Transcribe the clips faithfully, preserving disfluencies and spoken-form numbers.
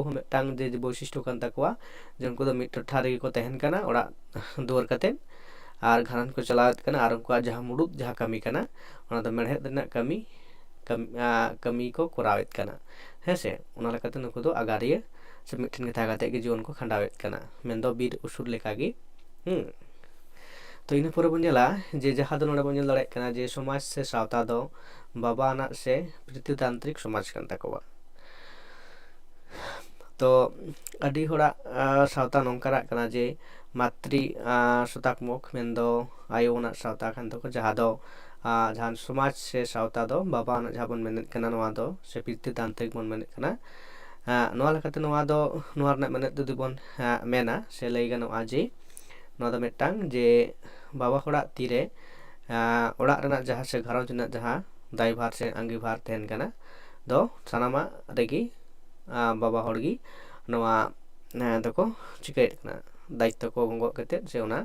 ᱦᱚᱸ ᱢᱤᱫᱴᱟᱝ ᱡᱮ ᱵᱳᱭᱥᱤᱥᱴᱚ ᱠᱟᱱ ᱛᱟᱠᱚᱣᱟ, ᱡᱮ ᱩᱱᱠᱩ ᱫᱚ ᱢᱤᱫ ᱴᱚᱴᱷᱟ ᱨᱮᱜᱮ ᱠᱚ ᱛᱟᱦᱮᱱ ᱠᱟᱱᱟ ᱚᱲᱟᱜ ᱫᱩᱣᱟᱹᱨ ᱠᱟᱛᱮᱫ, ᱟᱨ ᱜᱷᱟᱨᱚᱸᱡᱽ ᱠᱚ ᱪᱟᱞᱟᱣᱮᱫ ᱠᱟᱱᱟ, ᱟᱨ ᱩᱱᱠᱩᱣᱟᱜ ᱡᱟᱦᱟᱸ ᱢᱩᱲᱩᱫ ᱡᱟᱦᱟᱸ ᱠᱟᱹᱢᱤ ᱠᱟᱱᱟ, ᱚᱱᱟ ᱫᱚ ᱢᱮᱲᱦᱮᱫ ᱨᱮᱱᱟᱜ ᱠᱟᱹᱢᱤ, ᱠᱟᱹᱢᱤ, ᱟ, ᱠᱟᱹᱢᱤ ᱠᱚ ᱠᱚᱨᱟᱣᱮᱫ ᱠᱟᱱᱟ᱾ ᱦᱮᱸ ᱥᱮ? ᱚᱱᱟ ᱞᱮᱠᱟᱛᱮ ᱱᱩᱠᱩ ᱫᱚ ᱟᱜᱟᱨᱤᱭᱟᱹ ᱥᱮ ᱢᱤᱫ ᱴᱷᱮᱱ ᱜᱮ ᱛᱟᱦᱮᱸ ᱠᱟᱛᱮᱫ ᱜᱮ ᱡᱤᱭᱚᱱ ᱠᱚ ᱠᱷᱟᱸᱰᱟᱣᱮᱫ ᱠᱟᱱᱟ, ᱢᱮᱱᱫᱚ ᱵᱤᱨ ᱩᱥᱩᱨ ᱞᱮᱠᱟᱜᱮ᱾ ᱦᱩᱸ᱾ ᱛᱚ, ᱤᱱᱟᱹ ᱯᱚᱨᱮ ᱵᱚᱱ ᱧᱮᱞᱟ ᱡᱮ ᱡᱟᱦᱟᱸ ᱫᱚ ᱱᱚᱰᱮ ᱵᱚᱱ ᱧᱮᱞ ᱫᱟᱲᱮᱭᱟᱜ ᱠᱟᱱᱟ ᱡᱮ ᱥᱚᱢᱟᱡᱽ ᱥᱮ ᱥᱟᱶᱛᱟ ᱫᱚ ᱵᱟᱵᱟ ᱟᱱᱟᱜ ᱥᱮ ᱯᱤᱛᱨᱤᱛᱟᱱᱛᱨᱤᱠ ᱥᱚᱢᱟᱡᱽ ᱠᱟᱱ ᱛᱟᱠᱚᱣᱟ᱾ ᱛᱚ, ᱟᱹᱰᱤ ᱦᱚᱲᱟᱜ, ᱟ, ᱥᱟᱶᱛᱟ ᱱᱚᱝᱠᱟᱱᱟᱜ ᱠᱟᱱᱟ ᱡᱮ ᱢᱟᱛᱨᱤ, ᱟ, ᱥᱚᱛᱟᱠᱢᱚᱠ, ᱢᱮᱱᱫᱚ ᱟᱭᱳ ᱟᱱᱟᱜ ᱥᱟᱶᱛᱟ ᱠᱟᱱ ᱛᱟᱠᱚ, ᱡᱟᱦᱟᱸ ᱫᱚ, ᱟ, ᱡᱟᱦᱟᱸ ᱥᱚᱢᱟᱡᱽ ᱥᱮ ᱥᱟᱶᱛᱟ ᱫᱚ ᱵᱟᱵᱟ ᱟᱱᱟᱜ ᱡᱟᱦᱟᱸ ᱵᱚᱱ ᱢᱮᱱᱮᱫ ᱠᱟᱱᱟ, ᱱᱚᱣᱟ ᱫᱚ ᱥᱮ ᱯᱤᱛᱨᱤᱛᱟᱱᱛᱨᱤᱠ ᱵᱚᱱ ᱢᱮᱱᱮᱫ ᱠᱟᱱᱟ᱾ ᱟ, ᱱᱚᱣᱟ ᱞᱮᱠᱟᱛᱮ ᱱᱚᱣᱟ ᱫᱚ, ᱱᱚᱣᱟ ᱨᱮᱱᱟᱜ ᱢᱮᱱᱮᱫ ᱡᱩᱫᱤ ᱵᱚᱱ, ᱟ, ᱢᱮᱱᱟ ᱥᱮ ᱞᱟᱹᱭ ᱜᱟᱱᱚᱜᱼᱟ ᱡᱮ ᱱᱚᱣᱟ ᱫᱚ ᱢᱤᱫᱴᱟᱝ ᱡᱮ ᱵᱟᱵᱟ ᱦᱚᱲᱟᱜ ᱛᱤᱨᱮ, ᱟ, ᱚᱲᱟᱜ ᱨᱮᱱᱟᱜ ᱡᱟᱦᱟᱸ ᱥᱮ ᱜᱷᱟᱨᱚᱸᱡᱽ ᱨᱮᱱᱟᱜ ᱡᱟᱦᱟᱸ ᱫᱟᱭᱵᱷᱟᱨ ᱥᱮ ᱟᱸᱜᱤᱵᱷᱟᱨ ᱛᱟᱦᱮᱱ ᱠᱟᱱᱟ, ᱫᱚ ᱥᱟᱱᱟᱢᱟᱜ ᱨᱮᱜᱮ, ᱟ, ᱵᱟᱵᱟ ᱦᱚᱲ ᱜᱮ ᱱᱚᱣᱟ, ᱟ, ᱫᱚᱠᱚ ᱪᱤᱠᱟᱹᱭᱮᱫ ᱠᱟᱱᱟ, ᱫᱟᱭᱤᱛᱛᱚ ᱠᱚ ᱜᱚᱜ ᱠᱟᱛᱮᱫ ᱥᱮ ᱚᱱᱟ,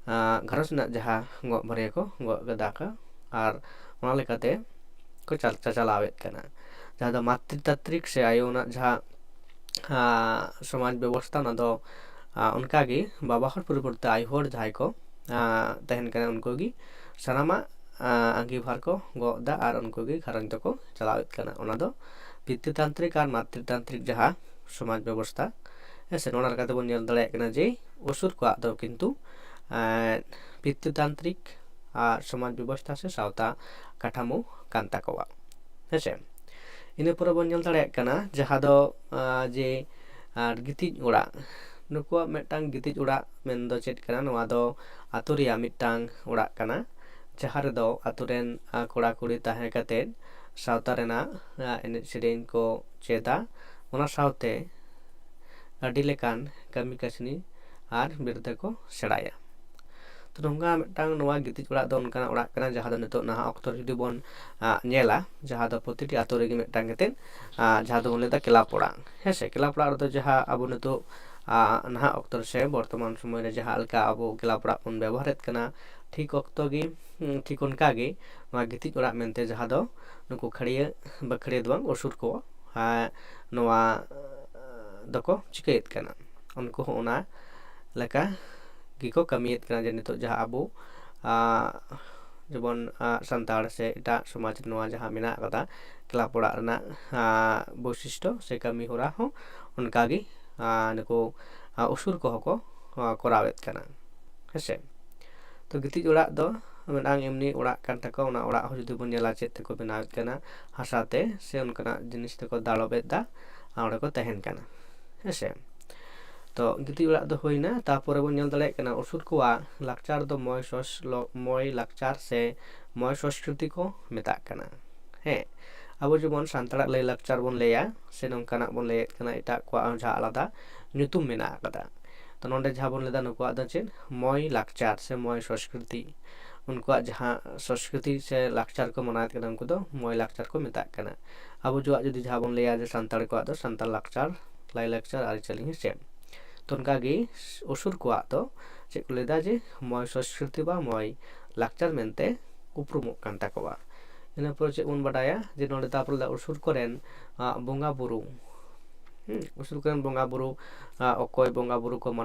ᱟ, ᱜᱷᱟᱨᱚᱸᱡᱽ ᱨᱮᱱᱟᱜ ᱡᱟᱦᱟᱸ ᱜᱚᱜ ᱵᱷᱟᱨᱭᱟ ᱠᱚ ᱜᱚᱜ ᱠᱟᱫᱟ ᱠᱚ, ᱟᱨ ᱚᱱᱟ ᱞᱮᱠᱟᱛᱮ ᱠᱚ ᱪᱟᱞ-, ᱪᱟᱪᱟᱞᱟᱣᱮᱫ ᱠᱟᱱᱟ᱾ ᱡᱟᱦᱟᱸ ᱫᱚ ᱢᱟᱛᱨᱤᱛᱟᱛᱨᱤᱠ ᱥᱮ ᱟᱭᱳ ᱨᱮᱱᱟᱜ ᱡᱟᱦᱟᱸ, ᱟ, ᱥᱚᱢᱟᱡᱽ ᱵᱮᱵᱚᱥᱛᱷᱟ, ᱚᱱᱟ ᱫᱚ, ᱟ, ᱚᱱᱠᱟᱜᱮ ᱵᱟᱵᱟ ᱦᱚᱲ ᱯᱚᱨᱤᱵᱚᱨᱛᱮ ᱟᱭᱳ ᱦᱚᱲ ᱡᱟᱦᱟᱸᱭ ᱠᱚ, ᱟ, ᱛᱟᱦᱮᱱ ᱠᱟᱱᱟ, ᱩᱱᱠᱩ ᱜᱮ ᱥᱟᱱᱟᱢᱟᱜ, ᱟ, ᱟᱸᱜᱤᱵᱷᱟᱨ ᱠᱚ ᱜᱚᱜ ᱮᱫᱟ ᱟᱨ ᱩᱱᱠᱩ ᱜᱮ ᱜᱷᱟᱨᱚᱸᱡᱽ ᱫᱚᱠᱚ ᱪᱟᱞᱟᱣᱮᱫ ᱠᱟᱱᱟ᱾ ᱚᱱᱟ ᱫᱚ ᱯᱤᱛᱨᱤᱛᱟᱱᱛᱨᱤᱠ ᱟᱨ ᱢᱟᱛᱨᱤᱛᱟᱱᱛᱨᱤᱠ ᱡᱟᱦᱟᱸ ᱥᱚᱢᱟᱡᱽ ᱵᱮᱵᱚᱥᱛᱷᱟ, ᱦᱮᱸ ᱥᱮ, ᱱᱚᱣᱟ ᱞᱮᱠᱟᱛᱮ ᱵᱚᱱ ᱧᱮᱞ ᱫᱟᱲᱮᱭᱟᱜ ᱠᱟᱱᱟ ᱡᱮ ᱚᱥᱩᱨ ᱠᱚᱣᱟᱜ ᱫᱚ ᱠᱤᱱᱛᱩ, ᱮᱸ, ᱯᱤᱛᱨᱤᱛᱟᱱᱛᱨᱤᱠ ᱟᱨ ᱥᱚᱢᱟᱡᱽ ᱵᱮᱵᱚᱥᱛᱷᱟ ᱥᱮ ᱥᱟᱶᱛᱟ ᱠᱟᱴᱷᱟᱢᱳ ᱠᱟᱱ ᱛᱟᱠᱚᱣᱟ᱾ ᱦᱮᱸ ᱥᱮ? ᱤᱱᱟᱹ ᱯᱚᱨᱮ ᱵᱚᱱ ᱧᱮᱞ ᱫᱟᱲᱮᱭᱟᱜ ᱠᱟᱱᱟ ᱡᱟᱦᱟᱸ ᱫᱚ, ᱟᱸ, ᱡᱮ, ᱟᱨ ᱜᱤᱛᱤᱡ ᱚᱲᱟᱜ, ᱱᱩᱠᱩᱣᱟᱜ ᱢᱤᱫᱴᱟᱝ ᱜᱤᱛᱤᱡ ᱚᱲᱟᱜ ᱢᱮᱱᱫᱚ ᱪᱮᱫ ᱠᱟᱱᱟ? ᱱᱚᱣᱟ ᱫᱚ ᱟᱛᱳ ᱨᱮᱭᱟᱜ ᱢᱤᱫᱴᱟᱝ ᱚᱲᱟᱜ ᱠᱟᱱᱟ, ᱡᱟᱦᱟᱸ ᱨᱮᱫᱚ ᱟᱛᱳ ᱨᱮᱱ, ᱟᱸ, ᱠᱚᱲᱟ ᱠᱩᱲᱤ ᱛᱟᱦᱮᱸ ᱠᱟᱛᱮᱫ ᱥᱟᱶᱛᱟ ᱨᱮᱱᱟᱜ, ᱟᱸ, ᱮᱱᱮᱡ ᱥᱮᱨᱮᱧ ᱠᱚ ᱪᱮᱫᱟ, ᱚᱱᱟ ᱥᱟᱶᱛᱮ ᱟᱹᱰᱤ ᱞᱮᱠᱟᱱ ᱠᱟᱹᱢᱤ ᱠᱟᱹᱥᱱᱤ ᱟᱨ ᱵᱤᱨᱫᱟᱹ ᱠᱚ ᱥᱮᱬᱟᱭᱟ᱾ ᱛᱚ, ᱱᱚᱝᱠᱟ ᱢᱤᱫᱴᱟᱝ ᱱᱚᱣᱟ ᱜᱤᱛᱤᱡ ᱚᱲᱟᱜ ᱫᱚ ᱚᱱᱠᱟᱱᱟᱜ ᱚᱲᱟᱜ ᱠᱟᱱᱟ ᱡᱟᱦᱟᱸ ᱫᱚ ᱱᱤᱛᱚᱜ ᱱᱟᱦᱟᱜ ᱚᱠᱛᱚ ᱨᱮ ᱡᱩᱫᱤ ᱵᱚᱱ, ᱟ, ᱧᱮᱞᱟ, ᱡᱟᱦᱟᱸ ᱫᱚ ᱯᱨᱚᱛᱤᱴᱤ ᱟᱛᱳ ᱨᱮᱜᱮ ᱢᱤᱫᱴᱟᱝ ᱠᱟᱛᱮᱫ, ᱟ, ᱡᱟᱦᱟᱸ ᱫᱚᱵᱚᱱ ᱞᱟᱹᱭᱫᱟ ᱠᱞᱟᱵᱽ ᱚᱲᱟᱜ᱾ ᱦᱮᱸ ᱥᱮ, ᱠᱞᱟᱵᱽ ᱚᱲᱟᱜ ᱨᱮᱫᱚ ᱡᱟᱦᱟᱸ ᱟᱵᱚ ᱱᱤᱛᱚᱜ, ᱟ, ᱱᱟᱦᱟᱜ ᱚᱠᱛᱚ ᱨᱮ ᱥᱮ ᱵᱚᱨᱛᱚᱢᱟᱱ ᱥᱚᱢᱚᱭ ᱨᱮ ᱡᱟᱦᱟᱸ ᱞᱮᱠᱟ ᱟᱵᱚ ᱠᱞᱟᱵᱽ ᱚᱲᱟᱜ ᱵᱚᱱ ᱵᱮᱵᱚᱦᱟᱨᱮᱫ ᱠᱟᱱᱟ, ᱴᱷᱤᱠ ᱚᱠᱛᱚ ᱜᱮ, ᱩᱸ, ᱴᱷᱤᱠ ᱚᱱᱠᱟ ᱜᱮ ᱱᱚᱣᱟ ᱜᱤᱛᱤᱡ ᱚᱲᱟᱜ ᱢᱮᱱᱛᱮ ᱡᱟᱦᱟᱸ ᱫᱚ ᱱᱩᱠᱩ ᱠᱷᱟᱹᱲᱭᱟᱹ, ᱵᱟᱹᱠᱷᱟᱹᱲᱭᱟᱹ ᱫᱚ ᱵᱟᱝ, ᱚᱥᱩᱨ ᱠᱚ, ᱟ, ᱱᱚᱣᱟ ᱫᱚᱠᱚ ᱪᱤᱠᱟᱹᱭᱮᱫ ᱠᱟᱱᱟ, ᱩᱱᱠᱩ ᱦᱚᱸ ᱚᱱᱟ ᱞᱮᱠᱟ ᱜᱮᱠᱚ ᱠᱟᱹᱢᱤᱭᱮᱫ ᱠᱟᱱᱟ᱾ ᱡᱮ ᱱᱤᱛᱚᱜ ᱡᱟᱦᱟᱸ ᱟᱵᱚ ᱡᱮᱢᱚᱱ ᱥᱟᱱᱛᱟᱲ ᱥᱮ ᱮᱴᱟᱜ ᱥᱚᱢᱟᱡᱽ ᱨᱮ ᱱᱚᱣᱟ ᱡᱟᱦᱟᱸ ᱢᱮᱱᱟᱜ ᱟᱠᱟᱫᱟ ᱠᱞᱟᱵᱽ ᱚᱲᱟᱜ ᱨᱮᱱᱟᱜ ᱵᱳᱭᱥᱤᱥᱴᱚ ᱥᱮ ᱠᱟᱹᱢᱤ ᱦᱚᱨᱟ ᱦᱚᱸ ᱚᱱᱠᱟᱜᱮ ᱱᱩᱠᱩ ᱩᱥᱩᱨ ᱠᱚᱦᱚᱸ ᱠᱚ ᱠᱚᱨᱟᱣᱮᱫ ᱠᱟᱱᱟ, ᱦᱮᱸᱥᱮ᱾ ᱛᱚ ᱜᱤᱛᱤᱡ ᱚᱲᱟᱜ ᱫᱚ ᱢᱤᱫᱴᱟᱝ ᱮᱢᱱᱤ ᱚᱲᱟᱜ ᱠᱟᱱ ᱛᱟᱠᱚᱣᱟ᱾ ᱚᱱᱟ ᱚᱲᱟᱜ ᱦᱚᱸ ᱡᱩᱫᱤ ᱵᱚᱱ ᱧᱮᱞᱟ ᱪᱮᱫ ᱛᱮᱠᱚ ᱵᱮᱱᱟᱣᱮᱫ ᱠᱟᱱᱟ, ᱦᱟᱥᱟ ᱛᱮ ᱥᱮ ᱚᱱᱠᱟᱱᱟᱜ ᱡᱤᱱᱤᱥ ᱛᱮᱠᱚ ᱫᱟᱞᱚᱵ ᱮᱫᱟ, ᱟᱨ ᱚᱸᱰᱮ ᱠᱚ ᱛᱟᱦᱮᱱ ᱠᱟᱱᱟ, ᱦᱮᱸᱥᱮ᱾ ᱛᱚ ᱜᱤᱛᱤᱡ ᱚᱲᱟᱜ ᱫᱚ ᱦᱩᱭᱱᱟ᱾ ᱛᱟᱨᱯᱚᱨᱮ ᱵᱚᱱ ᱧᱮᱞ ᱫᱟᱲᱮᱭᱟᱜ ᱠᱟᱱᱟ ᱩᱥᱩᱨ ᱠᱚᱣᱟᱜ ᱞᱟᱠᱪᱟᱨ ᱫᱚ ᱢᱚᱭ ᱥᱚᱥ ᱞᱚ- ᱢᱚᱭ ᱞᱟᱠᱪᱟᱨ ᱥᱮ ᱢᱚᱭ ᱥᱚᱥᱠᱨᱤᱛᱤ ᱠᱚ ᱢᱮᱛᱟᱜ ᱠᱟᱱᱟ᱾ ᱦᱮᱸ, ᱟᱵᱚ ᱡᱮᱢᱚᱱ ᱥᱟᱱᱛᱟᱲᱟᱜ ᱞᱟᱹᱭ ᱞᱟᱠᱪᱟᱨ ᱵᱚᱱ ᱞᱟᱹᱭᱟ ᱥᱮ ᱱᱚᱝᱠᱟᱱᱟᱜ ᱵᱚᱱ ᱞᱟᱹᱭᱮᱫ ᱠᱟᱱᱟ, ᱮᱴᱟᱜ ᱠᱚᱣᱟᱜ ᱦᱚᱸ ᱡᱟᱦᱟᱸ ᱟᱞᱟᱫᱟ ᱧᱩᱛᱩᱢ ᱢᱮᱱᱟᱜ ᱟᱠᱟᱫᱟ᱾ ᱛᱚ ᱱᱚᱰᱮ ᱡᱟᱦᱟᱸ ᱵᱚᱱ ᱞᱟᱹᱭᱫᱟ ᱱᱩᱠᱩᱣᱟᱜ ᱫᱚ ᱪᱮᱫ? ᱢᱚᱭ ᱞᱟᱠᱪᱟᱨ ᱥᱮ ᱢᱚᱭ ᱥᱚᱥᱠᱨᱤᱛᱤ᱾ ᱩᱱᱠᱩᱣᱟᱜ ᱡᱟᱦᱟᱸ ᱥᱚᱥᱠᱨᱤᱛᱤ ᱥᱮ ᱞᱟᱠᱪᱟᱨ ᱠᱚ ᱢᱟᱱᱟᱣᱮᱫ ᱠᱟᱱᱟ, ᱩᱱᱠᱩ ᱫᱚ ᱢᱚᱭ ᱞᱟᱠᱪᱟᱨ ᱠᱚ ᱢᱮᱛᱟᱜ ᱠᱟᱱᱟ᱾ ᱟᱵᱚ ᱡᱩᱣᱟᱜ ᱡᱩᱫᱤ ᱡᱟᱦᱟᱸ ᱵᱚᱱ ᱞᱟᱹᱭᱟ ᱡᱮ ᱥᱟᱱᱛᱟᱲ ᱠᱚᱣᱟᱜ ᱫᱚ ᱥᱟᱱᱛᱟᱲ ᱞᱟᱠᱪᱟᱨ, ᱞᱟᱭᱼᱞᱟᱠᱪᱟᱨ, ᱟᱹᱨᱤᱪᱟᱹᱞᱤ, ᱦᱮᱸ ᱥᱮ᱾ ᱛᱚ ᱚᱱᱠᱟᱜᱮ ᱩᱥᱩᱨ ᱠᱚᱣᱟᱜ ᱫᱚ ᱪᱮᱫ ᱠᱚ ᱞᱟᱹᱭᱫᱟ ᱡᱮ ᱢᱚᱭ ᱥᱚᱥᱠᱨᱤᱛᱤ ᱵᱟ ᱢᱚᱭ ᱞᱟᱠᱪᱟᱨ ᱢᱮᱱᱛᱮ ᱩᱯᱨᱩᱢᱚᱜ ᱠᱟᱱ ᱛᱟᱠᱚᱣᱟ᱾ ᱤᱱᱟᱹ ᱯᱚᱨᱮ ᱪᱮᱫ ᱵᱚᱱ ᱵᱟᱰᱟᱭᱟ ᱡᱮ ᱱᱚᱰᱮ ᱛᱟᱨᱯᱚᱨᱮ ᱞᱟᱹᱭᱫᱟ ᱩᱥᱩᱨ ᱠᱚᱨᱮᱱ ᱟᱜ, ᱵᱚᱸᱜᱟ ᱵᱩᱨᱩ, ᱦᱩᱸ, ᱩᱥᱩᱨ ᱠᱚᱨᱮᱱ ᱵᱚᱸᱜᱟ ᱵᱩᱨᱩ ᱟᱜ, ᱚᱠᱚᱭ ᱵᱚᱸᱜᱟ ᱵᱩᱨᱩ ᱠᱚ ᱢᱟᱱᱟᱣ